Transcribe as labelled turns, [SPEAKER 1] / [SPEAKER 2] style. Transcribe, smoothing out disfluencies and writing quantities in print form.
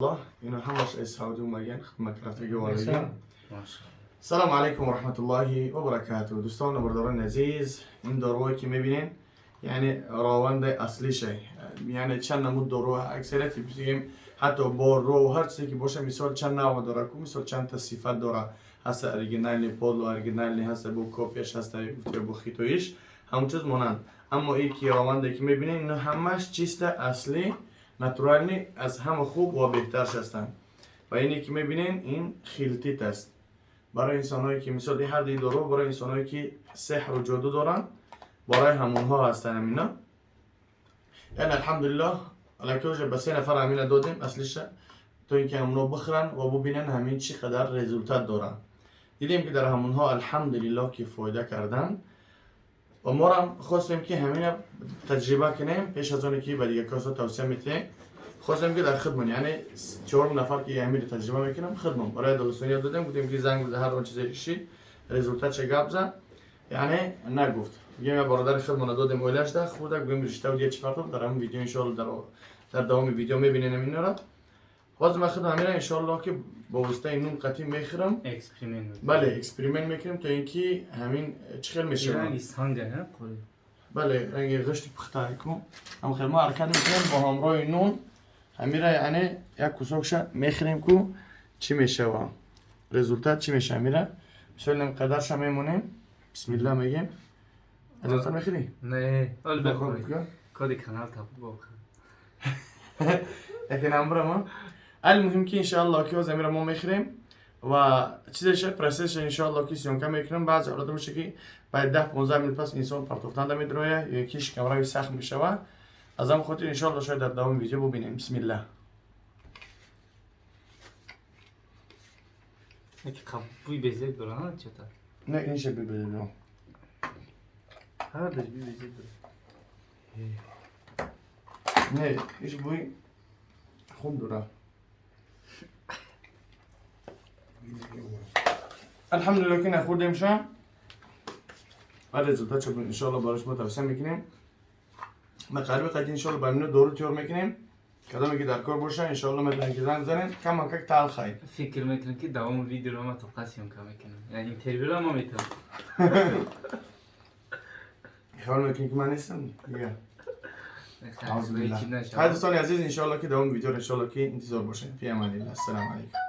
[SPEAKER 1] Ино ҳамаш аз Саудӣ омаген, хидматкардагӣ овардагӣ. Салому алайкум ва раҳматуллоҳи ва баракатуҳ. Дӯстон ва бародарони азиз, ин дорувое ки мебинен, яъне раванди аслише, яъне чанд намуд дору, аксарияти бигем, ҳатто борро ҳар чизе ки боша, мисол, чанд навъ дора ку, мисол, чанд та сифат дора. Ҳаста оригинальный, полуоригинальный, ҳаста бо копияш, ҳаста бо хитоиш, ҳамон чиз монанд. Аммо ин ки раванде ки мебинем, ино ҳамаш чиста аслӣ, натуральный, аз ҳама хуб ва беҳтарш ҳастанд. Ва ине ки мебинен, ин хилтит аст барои инсонҳое ки, мисол, ҳар ди дору барои инсонҳое ки сеҳру ҷоду доранд, барои ҳамонҳо ҳастанд ҳамино. Яъне, алҳамдулиллоҳ, аллакай уже ба се нафар ҳамина додем аслиша, то ин ки ҳамонҳо бихӯранд ва бубинанд, ҳамин чӣ қадар результат доранд. Дидем, ки дар ҳамонҳо, алҳамдулиллоҳ, ки фоида карданд ва морам хостем, ки ҳамина таҷриба кунем. Пеш аз оне ки ба дигар касо тавсия метиҳем, хостем, ки дар худмон, яъне чорум нафар ки ҳаминро таҷриба мекунам, худмон барои дӯстони додем. Гуфтем, ки занг биза, ҳар он чизе шид, результатша гап зад. Яъне нагуфт. Гӯем, я бародари худмона додем, оилашда хурда, гӯем, ришта дия чӣ фарқ. Дар ҳамин видео, иншоалло, дар давоми видео мебинем ҳаминро. Ҳозир ман худам ҳамина, иншоалло, ки бо воситаи нун қатъӣ мехӯрам.
[SPEAKER 2] Эксперимент.
[SPEAKER 1] Бале, эксперимент мекунем, то ин ки ҳамин чӣ хел мешавад.
[SPEAKER 2] Ранги санга, не қори?
[SPEAKER 1] Бале, ранги ғишти пухта ку. Ҳам хел мо ҳаракат мекунем бо ҳамроҳи нун ҳамира, яъне як кусокша мехӯрем ку, чӣ мешава, результат чӣ мешава. Ҳамира, мисол, ним қадарша мемонем, бисмилла мегем. Аҷозат мехӯрӣ?
[SPEAKER 2] Не, ҳол бихӯри. Коди канал таб бохӯр.
[SPEAKER 1] Яке намбурама. Алмуҳим, ки иншоалло, ки ҳозир ҳамира мо мехӯрем ва чизеша, процессша, иншоалло, ки съёмка мекунам. Баъзе ҳолата меша, ки баъд 10-15 минут пас инсон партофтанда медроя ё ки шикамрави сахт мешава. Аз ҳамн хотир, иншоалло, шояд дар давоми видео бубинем. Бисмилла.
[SPEAKER 2] Яки бӯи безеб дора, ҳа, чота.
[SPEAKER 1] Не, инша бибинем.
[SPEAKER 2] Ҳар даш бӯи безеб дора.
[SPEAKER 1] Не, иш бӯи хуб дора. Алҳамдулилло, ки нахӯрдемша ва результатша, иншоалло, барои шумо тавсия мекунем. Ма қариби қадим, иншоалло, ба мино дору тиёр мекунем. Кадоме ки дар кор боша, иншоалло, метавонед, ки занг бизанед. Кама как талхай.
[SPEAKER 2] Фикр мекунам, ки давоми видеоро ма тоқа съёмка мекунам, яъне интервюро ма метавонам.
[SPEAKER 1] Хиёл мекунӣ, ки ман нестам дига? Хай, дӯстони азиз, иншоалло, ки давоми видеоро, иншоалло, ки интизор бошед. Фи аманилла, ассалому алайкум.